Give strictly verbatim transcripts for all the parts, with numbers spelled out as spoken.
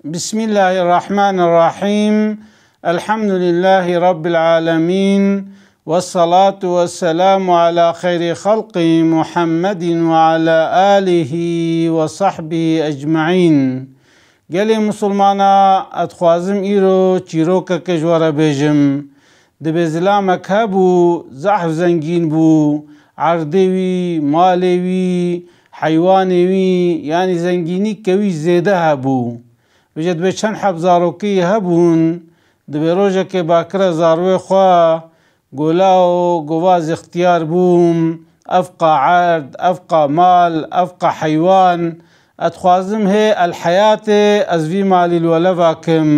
Bismillahirrahmanirrahim. Elhamdülillahi Rabbil alemin. Vessalatu vesselamu ala xeyri xalqi Muhammedin ve ala alihi ve sahbihi ecmaîn. Gelê Musulmana, ez dixwazim îro çîrokeke ji we re bêjim. Dibê zilamek hebû, zehf zengîn bû, erdê wî, malê wî, heywanê wî, yanî zengînîke wî zêde hebû. Vêje dibê çend heb zarokê hebûn, dibê rojekê bakire zarwê xwe, go lawo, go va ez ixtiyar bûm, evqa erd, evqa mal, evqa heywan, ez dixwazim hê el heyatê ez vî malî li we leva kim.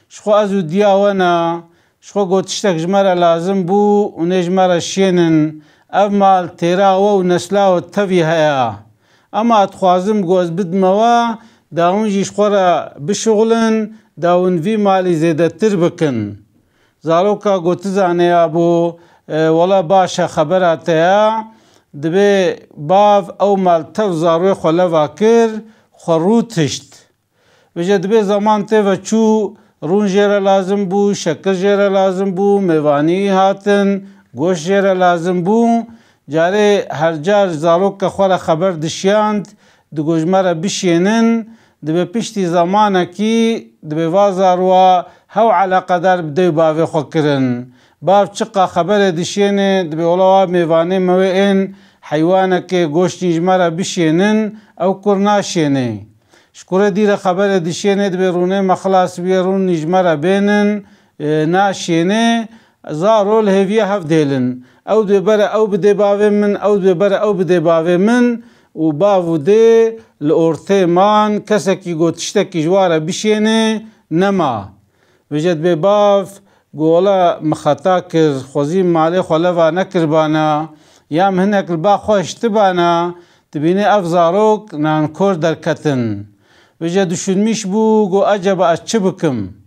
Ji xwe ez û diya we ne, ji xwe got tiştek ji me re lazim bû û nê ji me re şênin. Ev mal têra we û nesla we tevî heye. Ema dixwazim ku ez bidime we, da hûn jî ji xwe re bişuxulin, da hûn vî malî zêdetir bikin. Zaroka got, tu zanê ya bo, e, wela baş e xebera te ya. Dibê bav ew mal tev zarwê xwe leva kir, xwe rû tişt. Vêje dibê zeman tê ve çû, rûn jê re lazim bû, şekir jê re lazim bû, mêvanî hatin, goşt jê re lazim bû. Carê her car zaroke xwe re xeber dişiyand, digo ji me re bişênin, dibê piştî zemanekî dibê va zarwa hew eleqedar bi dê û bavê xwe kirin. Bav çiqa xeberê dişênê, dibê wela wa mêvanê me wê ên heywanekê goştî ji me re bişênin, ew kur naşênê. Ji kurê dî re xeberê dişênê, dibê rûnê me xilas bûye, rûnî ji me re bênin, e, naşênê. Zaro li hêviya hev dêlin. Ew dibê bere ew bidê bavê min, ew dibê bere ew bidê bavê min û bav û dê li ortê man, kesekî got tiştekî ji wa re bişênê, nema. Vêje dibê bav, got wela min xeta kir, xwezî malê xwe leva nekiribana, ya min hinek li ba xwe hiştibana, dibînê ev zarok nankor derketin. Vêje düşünmîş bû, got eceba ez çi bikim?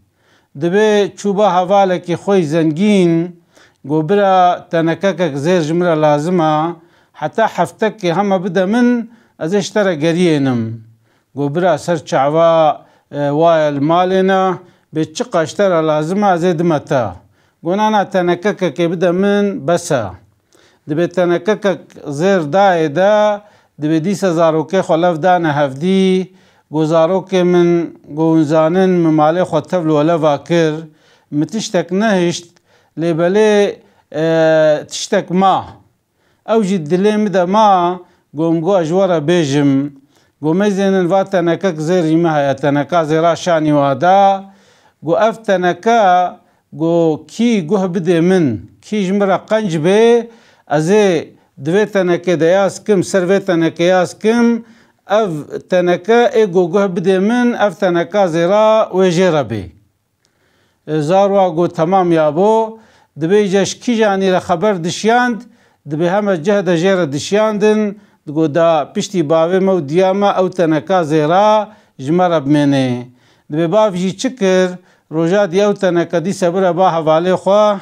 Dibê çû ba hevalekî xwe yî zengîn, got bira tenekekek zêr ji min re lazim e, heta heftekê heme bide min, ez ê ji te re geriyênim. Got bira ser çava, e, waye li malê ne, bê çiqa ji te re lazim e ez ê dime te. Got na na tenekekekê bide min bes e. Dibê tenekekek zêr dayê de, dibê dîsa zarokê xwe lev dane hevdî, got zarokê min, got hûn zanin min malê xwe tev li we leva kir, min tiştek nehişt, lê belê, e, tiştek ma. Ew jî dilê min de ma, got min got ez ji we re bêjim. Got mêzênin va tenekek zêr jî me heye, teneka zêra şanî wa da. Got ev teneke, got kî guh bidê min, kî ji min re qenc bê, ez ê di vê tenekê de yaz kim, ser vê tenekê yaz kim, ev teneke ê got guh bidê min, ev teneka zêra wê jê re bê. E, zarwa got temam ya bo, dibê îca ji kîjanî re xeber dişiyand, dibê heme cih de jê re dişiyandin, digot da piştî bavê me û diya me ew teneka zêra ji me re bimênê. Dibê bav jî çi kir, roja dî ew teneke dîse bire ba hevalê xwe,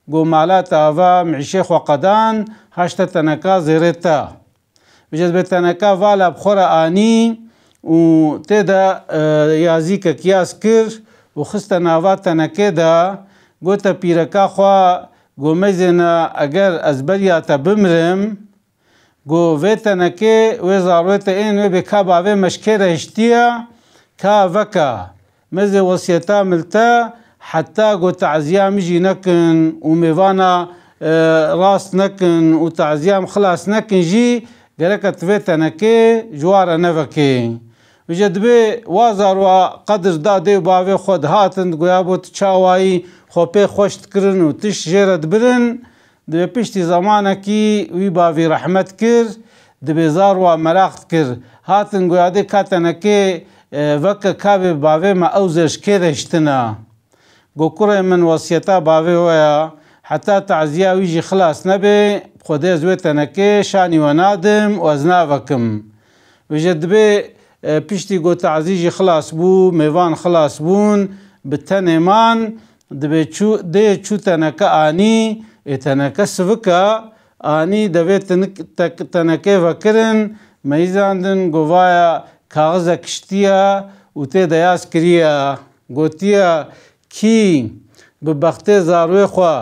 got mala te ava, mîşê xwe qedan, haşte teneka zêrê te. Vêje dibê teneka vala bi xwe re anî û tê de, e, yazîkek yaz kir û xiste nava tenekê de, gote pîreka xwe, got mêzêne eger ez beriya te bimirim, got vê tenekê wê zarwê te ên wê bê ka bavê me ji kê re hiştiye, ka veke. Mêzê wesiyeta min li te, heta ku taziya min jî nekin û mêvana, e, rast nekin û taziya min xilas nekin jî, gereke tu vê tenekê ji wa re nevekê. Vêje dibê wa zarwa qedir da dê û bavê xwe dihatin, digoya bo tu çawayî xwe pê xweş dikirin û tişt jê re dibirin, Dibê piştî zemanekî wî bavî rehmet kir, dibê zarwa meraq dikir. Hatin goya dê ka tenekê, e, veke ka bê bavê me ew zêr ji kê re hiştine. Got kurê min wesiyeta bavê we ya, heta taziya wî jî xilas nebe, Xwedê ez wê tenekê şanî we nadim û ez navekim. Vêje dibê, e, piştî ku tazî jî xilas bû, mêvan xilas bûn, bi tenê man, dibê çû, dê çû teneke anî, ê teneke sivik e, anî devê tenik-, tek-, tenekê vekirin, meyzandin, govaya kaxizek kiştiye û tê de yaz kiriye, gotiye, kî bi bextê zarwê xwe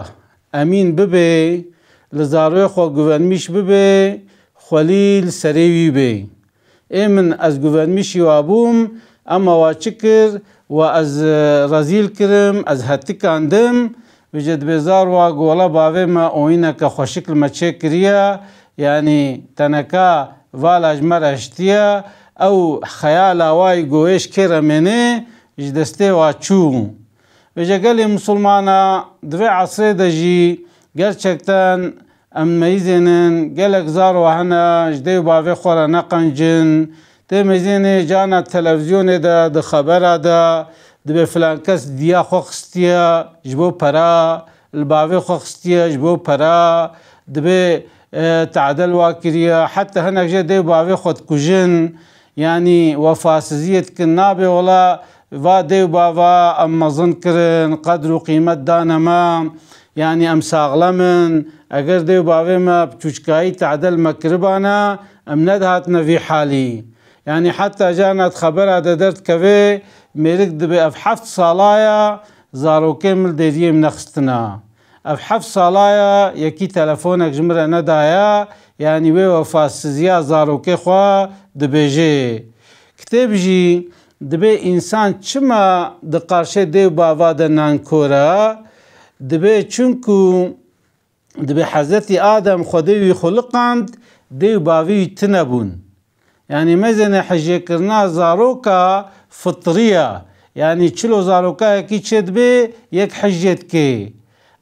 emîn bibe, li zarwê xwe guvenmîş bibe, xwelî li serê wî bê. Ê min, ez guvenmîşî wa bûm, ema wa çi kir? Wa ez, e, rezîl kirim, ez hetikandim. Vêce dibê zarwa ku wela bavê me oyîneke xweşik li me çêkiriye, yanî teneka vala ji me re hiştiye, ew xeyala wa yî ku wê ji kê re mêne, ji destê wa çû. Vêce gelê misilmana di vê esrê de jî gerçekten em meyzênin, gelek zarwa hene, ji dê û bavê xwe re neqencin. Tê meyzênê carna televîzyonê de, di xebera de, dibê filan kes diya xwe xistiye ji bo pera, li bavê xwe xistiye ji bo pera, dibê, e, tadel wa kiriye, heta hinek jê dê û bavê xwe dikujin. Yanî wefasiziyê dikin, nabê wela va dê û bava em mezin kirin, qedr û qîmet dane me, yanî em saxlem in. Eger dê û bavê me bi çûçkayî tade li me kiribane, em nedihatine vî halî. Yanî heta carna di xebera de derdikeve, mêrik dibê ev heft sala ye, zarokê min li dêriyê min nexistine. Ev heft sala ye, yekî telefonek ji min re nedaye, yanî wê wefasiziya zarokê xwe dibêje. Kitêb jî dibê însan çima di qarşê dê û bava de nankor e? Dibê çunku dibê Hezretî Adem Xwedê wî xuliqand, dê û bavê wî tune bûn. Yanî mezêne hijyekirina zaroka fitrî ye. Yanî çilo zarokayekî çêdibe, yek hijyê dike.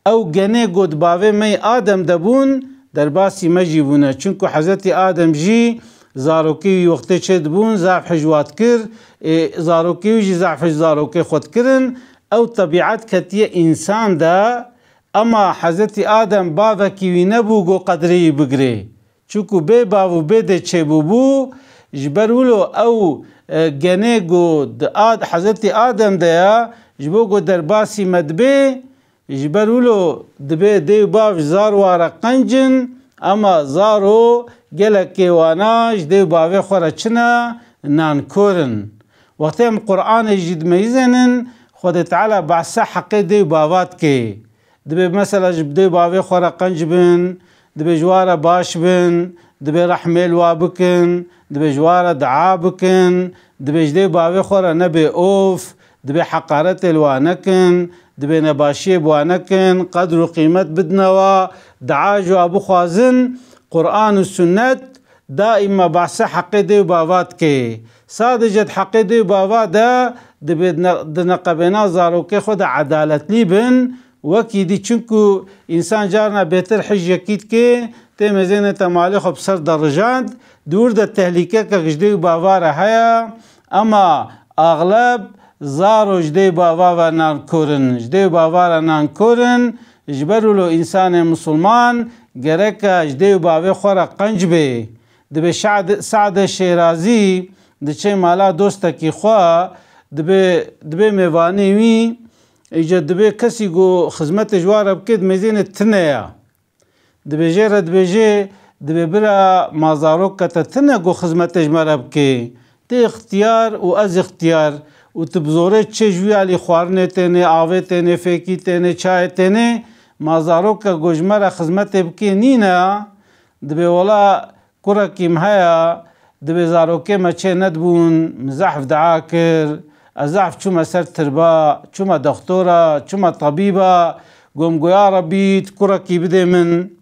Ew genê ku di bavê me yî Adem de bûn, derbasî me jî bûne. Çunku Hezretî Adem jî zarokê wî wextê çêdibûn, zaf hij wa dikir. Ê, zarokê wî jî zaf hij zarokê xwe dikirin. Ew tebîet ketiye însan de, ema Hezretî Adem bavekî wî nebû ku qedrê wî bigirê. Çunku bê bav û bê dê çêbûbû, ji ber wilo ew, e, genê ku di Ad-, Hezretî Adem de ye, ji bo ku derbasî me dibe, ji ber wilo dibê dê û bav ji zarwa re qenc in, ema zaro gelekê wana ji dê û bavê xwe re çi ne, nankor in. Wextê em Qur'anê jî dimeyizênin, Xwedê Teala behsa heqê dê û bava dike. Dibê mesela ji dê û bavê xwe re qenc bin, dibê ji wa re baş bin, dibê rehmê li wa bikin, dibê ji wa re dua bikin, dibê ji dê û bavê xwe re nebê of, dibê heqaretê li wa nekin, dibê nebaşiyê bi wa nekin, qedr û qîmet bidine wa, dua ji wa bixwazin, Qur'an û sunnet daîma behsa heqê dê û bava dike. Sadece di heqê dê û bava de dibê di ne-, di neqebêna zarokê xwe de edaletlî bin, wekî dî, çunku însan carna bêtir hij yekî dike, tê mezêne te malê xwe bi ser de rijand, di wir de tehlîkekek ji dê û bava re heye, ema axleb zaro ji dê û bava ve nankor in, ji dê û bava re nankor in, ji ber wilo însanê misilman gereke ji dê û bavê xwe re qenc bê. Dibê Şad-, Sade Şêrazî diçe mala dostekî xwe, dibê, dibê mêvanê wî, îca dibê kesî ku xizmetê ji wa re bike, dimêzêne tune ye. Dibêje re dibêje, dibê bira ma zarok ke te tune ku xizmetê ji me re bike. Tê ixtiyar û ez ixtiyar û tu bi zorê çê ji wî alî xwarinê têne, avê têne, fêkî têne, çayê têne, ma zarok ke ku ji me re xizmetê bike nîne, dibê wela Kurekî min heye, dibê zarokê me çê nedibûn, min zehf dua kir, ez zehf çûme ser tirba, çûme doxtora, çûme tebîba, got min, got, ya Rebî, tu kurekî bidê min.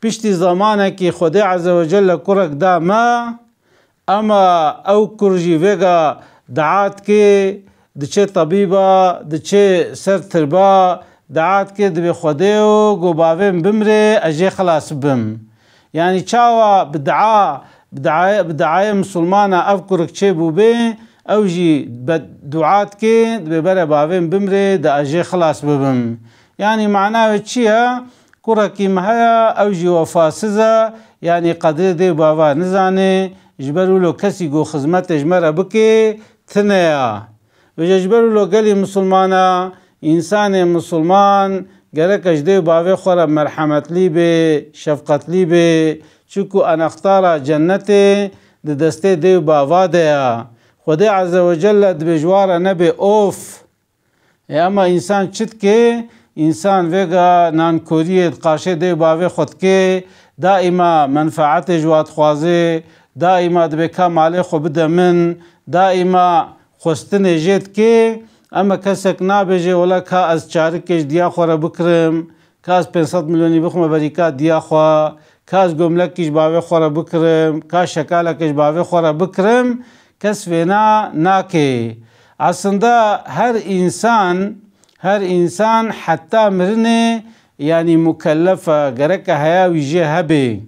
Piştî zemanekî Xwedê Ezze ve Celle kurek da me, ema ew kur jî vêga dua dike, diçe tebîba, diçe ser tirba, dua dike, dibê Xwedêyo, got bavê min bimrê, ez jê xilas bibim. Yanî çawa bi dua, bi duayê, bi duayê misilmana ev kurik çêbûbê, ew jî be dua dike, dibê bere bavê min bimrê, de ez jê xilas bibim. Yanî mana wê çi ye? Kurekî min heye, ew jî wefasiz e, yanî qedrê dê û bava nizane, ji ber wilo kesî ku xizmetê ji me re bike, tune ye. Vêce ji ber wilo gelî misilmana, însanê misilman gereke ji dê û bavê xwe re merhemetlî bê, şefqetlî bê, çunku enaxtara cennetê di destê dê û bava de ye. Xwedê Azze ve Celle dibê ji wan re nebê of. Ê, ema însan çi dike? Însan vêga nankoriyê di qaşê dê û bavê xwe dike, daîma menfaetê ji wa dixwaze, daîma dibê ka malê xwe bide min, daîma xwestinê jê dike. Ema kesek nabêje, wela ka ez çarikê ji diya xwe re bikirim, ka ez pênc sed milyonî bixime berîka diya xwe, ka ez gomlekî ji bavê xwe re bikirim, ka şekalekê ji bavê xwe re bikirim, kes vêna nake. Aslında her însan, her însan heta mirinê, yanî mukellef e, gereke heya wî jê hebe.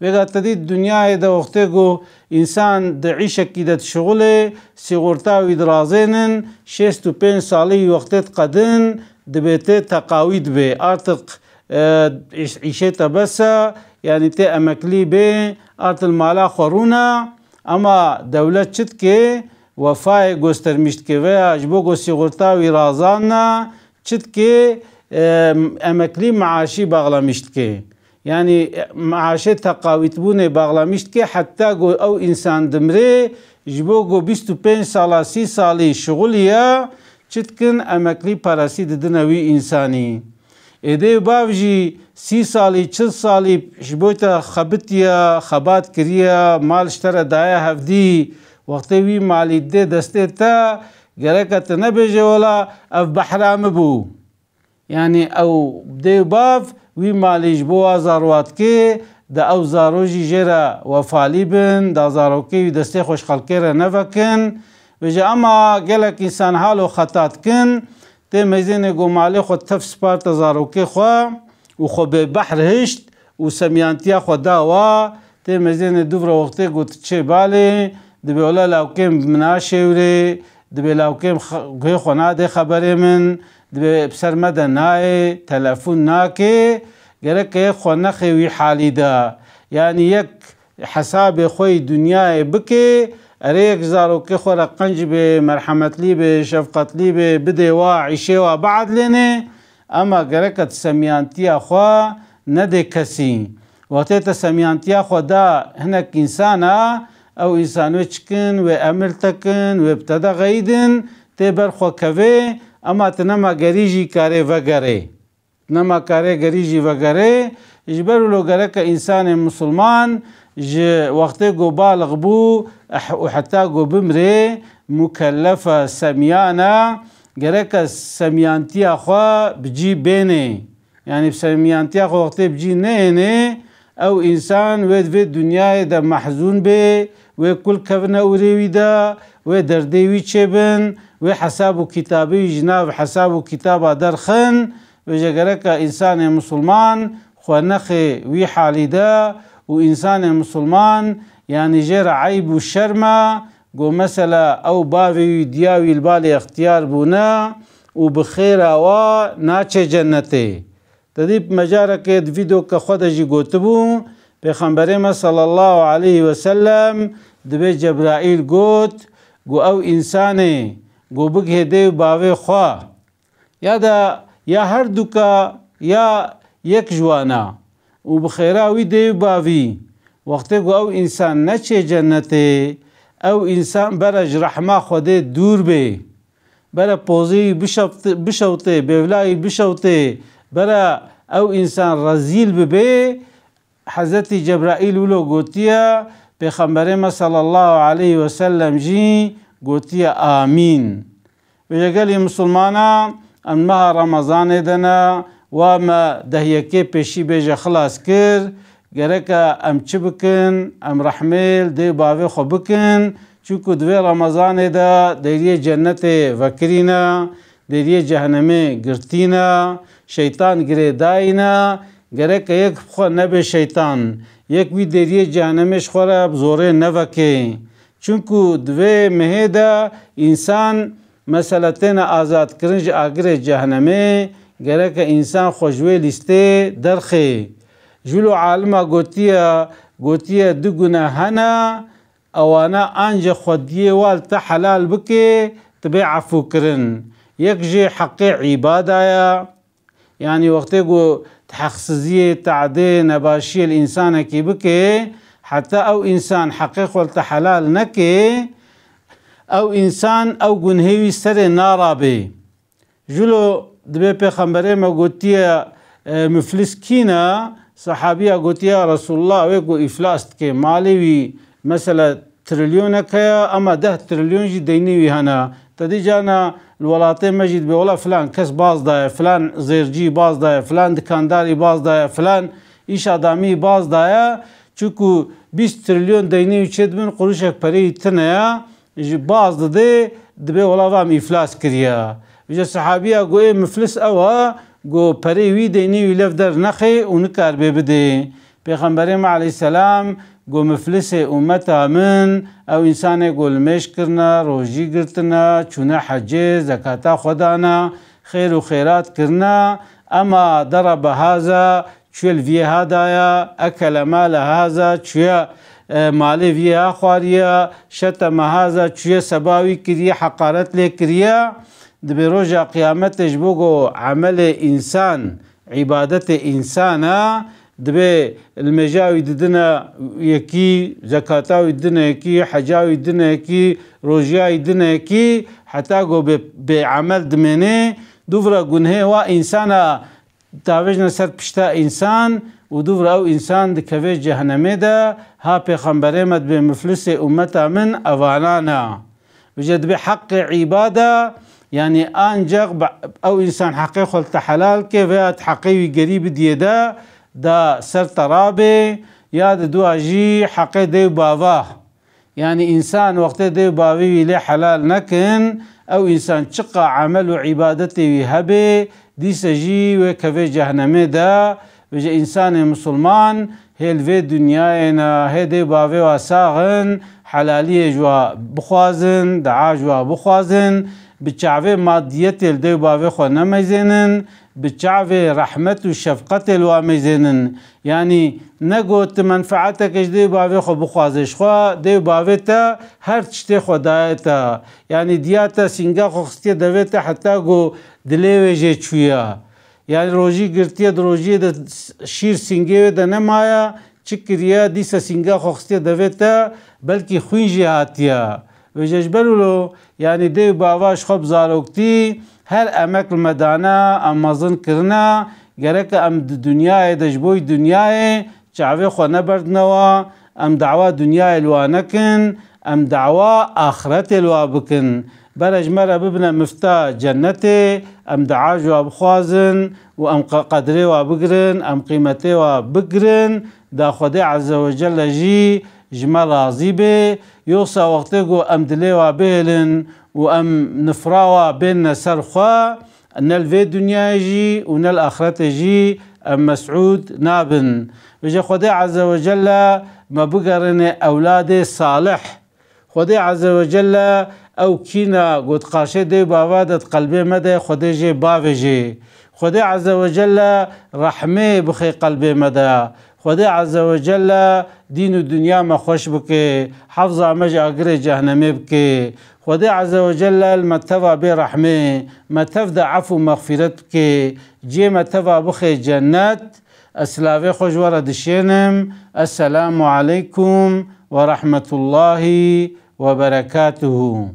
Vêga te dît dinyayê de wextê ku însan di îşekî de dişixulê, sîxurta wî dirazênin, şêst û pênc salî wextê diqedin, dibê tê teqawî dibê. Artık, e, îş-, îşê te bes e, yanî tê emeklî bê, artık mala xwe rûne. Ema dewlet çi dike? Wefayê göstermiş dike veya ji bo ku sîxurta wî razanna, çi dike? E, emeklî maaşî bağlamış dike. Yanî, e, maaşê teqawîtbûnê bağlamış dike, heta ku ew însan dimrê, ji bo ku bîst û pênc sala, sî salî şixuliya, çi dikin, emeklî parasî didine wî însanî. Ê dê û bav jî sî salî, çil salî ji bo te xebitiye, xebat kiriye, mal ji te re daye hevdî, wextê wî malî dê destê te, gereke tu nebêje, wela ev behra min bû. Yanî ew dê û bav wî malî ji bo wa zarowa dike, da ew zaro jî jê re wefalî bin, da zarokê wî destê xwe ji xelkê re nevekin. Vêje ema gelek însan halo xeta dikin, tê meyzênê ku malê xwe tev sparte zarokê xwe û xwe bê behr hişt û semiyantiya xwe da wa, tê meyzênê dûv re wextê ku tu çê balê, dibê wela lawkê min naşêwrê, dibê lawkê min xe-, guhê xwe nadê xeberê min, dibê bi ser me de nayê, telefon nake, gereke yê xwe nexê wî halî de. Yanî yek hesabê xwe yî dinyayê bike, erê yek zarokê xwe re qenc bê, merhemetlî bê, şefqetlî bê, bidê wa, îşê wa biedlênê, ema gereke tu semiyantiya xwe nedê kesî. Wextê te semiyantiya xwe da hinek însana, ew însan wê çikin, wê emir te kin, wê bi te de xeyidin, tê ber xwe kevê, ema tu nema gerî jî karê vegerê. Nema karê gerî jî vegerê, ji ber wilo gereke însanê misilman ji wextê ku balix bû eh, û heta ku bimrê, mukellef e, semiyan e, gereke semiyantiya xwe bi cî bênê. Yanî bi semiyantiya xwe wextê bi cî neyênê, ew însan wê di vê dinyayê de mehzûn bê, wê kul kevine urê wî de, wê derdê wî çêbin, wê hesab û kitabê wî ji nav hesab û kitaba derxin, vêje gereke însanê misilman xwe nexê wî halî de û însanê misilman, yanî jê re eyb û şerm e, ku mesela ew bavê wî diya wî li balê extiyar bûne û bi xêra wa naçe cennetê. Te dî bi mecarekê di vîdeoke xwe de jî gotibû, Pêxemberê me sallallahu aleyhi ve sellem dibê Cebraîl got, ku ew însanê ku bigihê dê û bavê xwe, ya da ya her duka ya yek ji wana û bi xêra wî dê û bavî, wextê ku ew însan neçê cennetê, ew însan bere ji rehma Xwedê dûr bê. Bere pozê wî bişewt-, bişewtê, bêvla wî bişewtê, bere ew însan rezîl bibe, Hezretî Cebraîl wilo gotiye, Pêxemberê me sallallahu aleyhi ve sellem jî gotiye, Amîn. Vêje gelî misilmana, em meha Remezanê de ne, wa me deh yekê pêşî bêje xilas kir, gereke em çi bikin, em rehmê li dê û bavê xwe bikin, çunku di vê Remezanê de deriyê cennetê vekirîne, deriyê cehenemê girtîne, şeytan girêdayîne, gereke yek bi xwe nebe şeytan, yek wî deriyê cehenemê ji xwe re bi zorê neveke. Çunku di vê mehê de însan mesela têne azadkirin ji agirê cehenemê, gereke însan xwe ji wê lîstê derxê. Ji wilo alima gotiye, gotiye du gune hene, ewana ancax xwediyê wa li te helal bike, tu bê efûkirin. Yek jê heqê îbada ye, Yanî wextê ku tu heqsiziyê, tadê, nebaşiyê li însanekî bike, heta ew însan heqê xwe li te helal neke, Ew însan ew gunhê wî serê narabê. Jilo dibê Pêxemberê me gotiye, e, miflis kî ne? Sehabiya gotiye, "Ya Resulullah, wê ku îflas dike, malê wî mesela trilyonek heye, ama deh trilyon jî deynê wî hene." Te dî carna li welatê me jî dibê, "Wela filan kes baz daye, filan zêrcî baz daye, filan dikandarî baz daye, filan îş adamî baz daye." Çunku bîst trilyon deynê wî çêdibin, quruşek perê wî tune ye. Ji baz didê, dibê, "Wela va em îflas kiriye." Vêca sehabiya got, "Ê miflis ew e, got perê wî deynê wî lev der nexê û nikar bê bidê." Pêxemberê me aleyhisselam got, "Miflisê ummeta min, ew însanê ku limêj kirine, rojî girtine, çûne hecê, zekata xwe dane, xêr û xêrat kirine, ema dera behaza, çûye li viyê ha daye, ekele male haza, çûye, e, malê viyê ha xwariye, şeteme haza, çûye seba wî kiriye, heqaret lê kiriye." Dibê roja qiyametê ji bo ku emelê însan, îbadetê însan e, dibê limêja wî didine yekî, zekata wî didine yekî, heca wî didine yekî, rojiya wî didine yekî, heta ku bê, bê emel dimênê, dûvra gunhê wa însana davêjne ser pişta însan û dûvra ew însan dikeve cehennemê de, ha Pêxemberê me dibê, "Miflisê ummeta min evana ne." Vêca dibê heqê îbada, yanî ancak be-, ew însan heqê xwe li te helal ke veya tu heqê wî gerî bidiyê de, da ser te rabê, ya di dua jî heqê dê û bava. Yanî însan wextê dê û bavê wî lê helal nekin, ew însan çiqa emel û îbadetê wî hebê, dîse jî wê kevê cehnemê de. Vêca însanê misilman hê li vê dinyayê ne, hê dê û bavê wa sax in, helaliyê ji wa bixwazin, dua ji wa bixwazin, bi çavê madiyetê li dê û bavê xwe nemeyzênin, bi çavê rehmet û şefqetê li wa meyzênin. Yanî ne got tu menfeeteke ji dê û bavê xwe bixwaze, ji xwe dê û bavê te her tiştê xwe daye te. Yanî diya te sînga xwe xistiye devê te heta ku dilê wê jê çûye. Yanî rojî girtiye, di rojiyê de şîr sîngê wê de nemaye, çi kiriye, dîsa sînga xwe xistiye devê te, belkî xwîn jê hatiye. Vêca ji ber wilo, yanî dê û bava ji xwe bi zaroktî her emek li me dane, em mezin kirine, gereke em di dinyayê de ji bo wî dinyayê çavê xwe neberdine wa, em dawa dinyayê li wa nekin, em dawa axretê li wa bikin. Bere ji me re bibine mifta cennetê, em dua ji wa bixwazin û em qe-, qedrê wa bigirin, em qîmetê wa bigirin, da Xwedê Azze ve Celle jî ji me razî bê. Yoksa wextê ku em dilê wa bihêlin û em nifra wa bênine ser xwe, ne li vê dinyayê jî û ne li axretê jî em mesûd nabin. Vêca Xwedê Azze ve Celle me bigerîne ewladê salih. Xwedê Azze ve Celle ew kîna got qaşê dê û bava de di qelbê me de, Xwedê jê bavêjê. Xwedê Azze ve Celle rehmê bixê qelbê me de. Xwedê Azze ve Celle dîn û dinya me xweş bike, hefza me ji agirê cehnemê bike. Xwedê Azze ve Celle li me teva bê rehmê, me tev de ef û mexfîret bike, cihê me teva bixê cennet. Ez silavê xwe ji we re dişênim. Esselamu aleykum ve rahmetullahi ve berekatuhu.